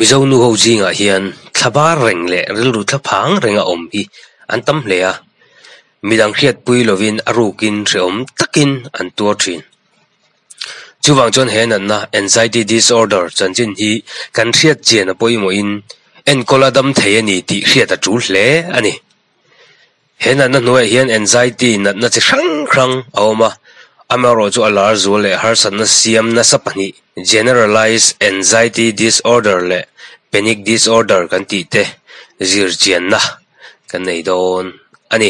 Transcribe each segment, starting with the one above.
Mizo nu ho zingah hian thlabar reng leh rilru thlaphang renga awm hi an tam hle a, midang hriatpui lovin a rukin hrehawm takin an tuar thin. Chuvang chuan he natna anxiety disorder chanchin hi kan hriat chian a pawimawhin enkawl a dam thei a ni tih hriat a tul hle a ni. He natna hnuaiah hian anxiety natna chi hrang hrang a awm a, amaherawhchu a lar zual leh harsatna siam nasa pahnih generalized anxiety disorder leh panic disorder kan tih te zir chianna kan nei dawn a ni.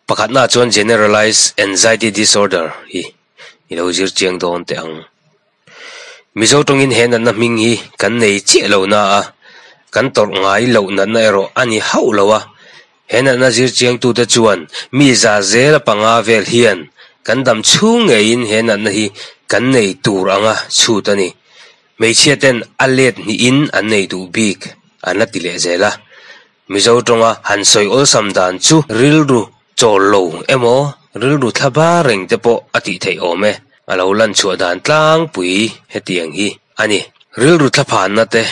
Pakhatnaah chuan Generalized Anxiety Disorder hi i lo zir chiang dawn teh ang. Mizo tawngin he natna hming hi kan nei chiah lo na a, kan tawrh ngai loh natna erawh a ni hauh lo a. He natna zir chiangtute chuan mi za zela panga vel hian kan dam chhung ngeiin he natna hi kan nei tur anga chhut a ni. Hmeichhia ten a let hnihin an nei duh bik an la ti leh zel a. Mizo tawnga han sawi awlsam dan chu rilru chawl lo emaw rilru thla bar reng te pawh a tih theih awm e. A lo lan chhuah dan tlangpui hetiang hi a ni. Rilru thlaphanna te,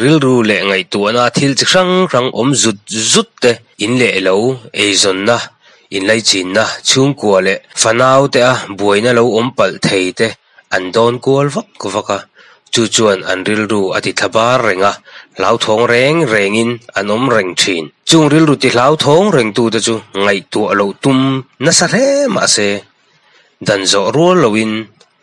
rilru leh ngaihtuahna thil chi hrang hrang awm zut zut te, in leh lo, eizawnna, inlaichinna, chhungkua leh fanau te a buaina lo awm palh thei te An dawn kual vak vak a, chu chuan an rilru a ti thlabar reng a, hlauthawng reng rengin an awm reng thin. Chung rilru ti hlauthawng rengtute chu ngaihtuah loh tum nasa hle mah se, dan zawh rual loin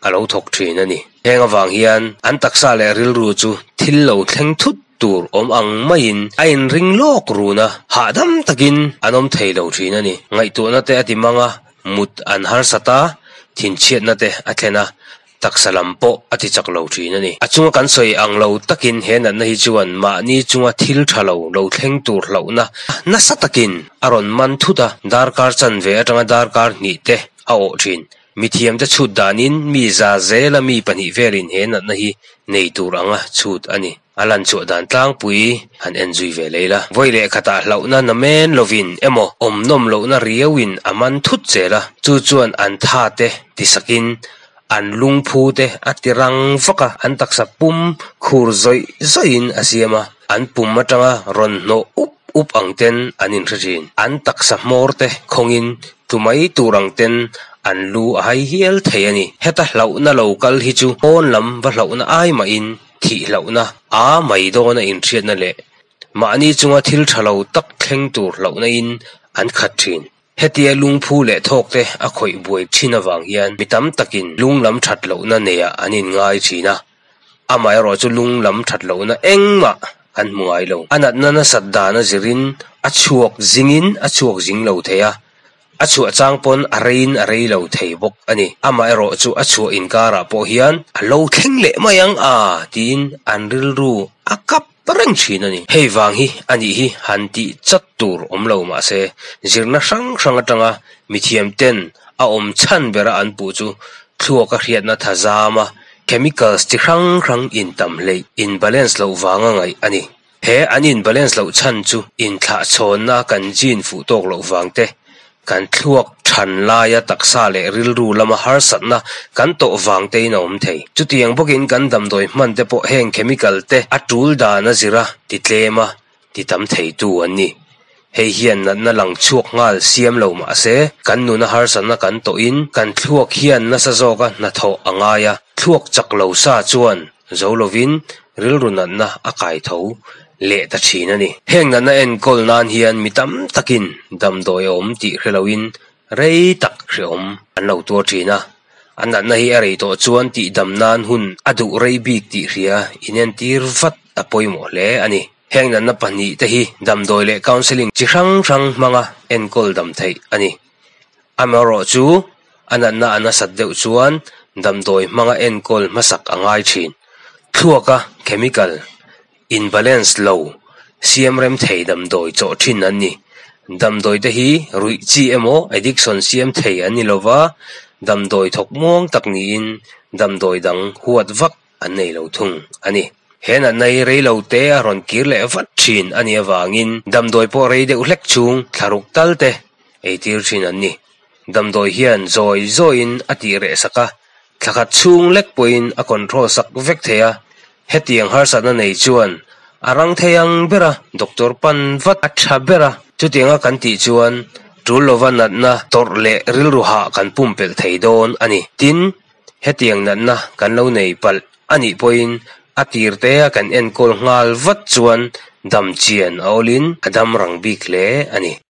a lo thawk thin a ni. Heng avang hian an taksa leh rilru chu thil lo thleng thut tur awm ang maiin a inring lawk run a, hahdam takin an awm thei lo thin a ni. Ngaihtuahna te a ti mang a, Mut an harsat a, thinchhiatna te a thlen a, taksa lam pawh a ti chak lo thin a ni. A chunga kan sawi ang lo takin he natna hi chuan mahni chunga thil tha lo lo thleng tur hlauhna nasa takin a rawn man thut a, darkar chanve atanga darkar hnih te a awh thin. Mithiamte chhut danin mi za zela mi pahnih velin he natna hi nei tur anga chhut a ni. A lan chhuah dan tlangpui han en zui ve lei la. Vawi leh khatah hlauhna na men lovin emaw awm nawm lohna riauin a man thut zel a, chu chuan an tha te tisakin an lungphu te a ti rang vak a, an taksa pum khur zawih zawihin a siam a, an pum atanga rawn hnawh up up ang ten an inhre thin. An taksa hmawr te khawngin tlu mai tur ang ten an lu a hai hial thei a ni. Heta hlauhna lo kal hi chu pawn lam va hlauhna ai mahin Thih hlauhna, a mai dawna inhriatna leh mahni chunga thil tha lo tak thleng tur hlauhna-in an khat thin. Hetia lungphu leh thawk te a khawih buai thin avang hian mi tam takin lung lam that lohna neiah an inngai thin a, amaherawh chu lung lam that lohna engmah an hmu ngai lo. A natna nasat dan a zirin a chhuak zingin a chhuak zing lo thei a, A chhuah chang pawn a reiin a rei lo thei bawk a ni. Amaherawh chu a chhuah inkarah pawh hian a lo thleng leh mai ang a tiin an rilru a kap reng thin a ni. Hei vang hi a nih hi han tih chat tur awm lo mah se, zirna hrang hrang atanga mithiam ten a awm chhan bera an puh chu thluak a hriatna tha zam a, chemicals chi hrang hrang intam hleih, in balance loh vanga ngaih a ni. He an in balance loh chhan chu inthlahchhawnna kan gene fuh tawk loh vang te, kan thluak than laia taksa leh rilru lama harsatna kan tawh vang tein a awm thei. Chutiang bawkin kan damdawi hman te pawh heng chemical te a tul dan a zira ti tlem a, ti tam theitu an ni. Hei hian natna lang chhuak nghal siam lo mah se, kan nuna harsatna kan tawhin kan thluak hian nasa zawka hnathawh a ngai a, thluak chak lo sa chuan zo lovin rilru natna a kai tho leh ta thin a ni. Heng natna enkawl nan hian mi tam takin damdawi a awm tih hre loin rei tak hrehawm an lo tuar thin a, a natna hi a rei tawh chuan tihdam nan hun a duh rei bik tih hria inentir vat a pawimawh hle a ni. Heng natna pahnih te hi damdawi leh counselling chi hrang hrang hmanga enkawl dam theih a ni. Amaherawh chu a natna a nasat deuh chuan damdawi hmanga enkawl hmasak a ngai thin. Thluaka chemical in balance lo siam rem thei damdawi chawh thin an ni. Damdawi te hi ruih chi emaw addiction siam thei an ni lova, damdawi thawk muang tak niin damdawi dang huat vak an nei lo thung a ni. He natna hi rei lo te a rawn kir leh vat thin a nih avangin damdawi pawh rei deuh hlek chhung thlaruk tal te ei tir thin an ni. Damdawi hian zawi zawiin a tih reh sak a, thlakhat chhung lek pawhin a control sak vek thei a. Hetiang harsatna nei chuan a rang thei ang bera doctor pan vat a tha ber a, chutianga kan tih chuan tul lova natna tawrh leh rilru hah kan pumpelh thei dawn a ni. Tin, hetiang natna kan lo nei palh a nih pawhin a tir tea kan enkawl nghal vat chuan dam chian a awlin a dam rang bik hle a ni.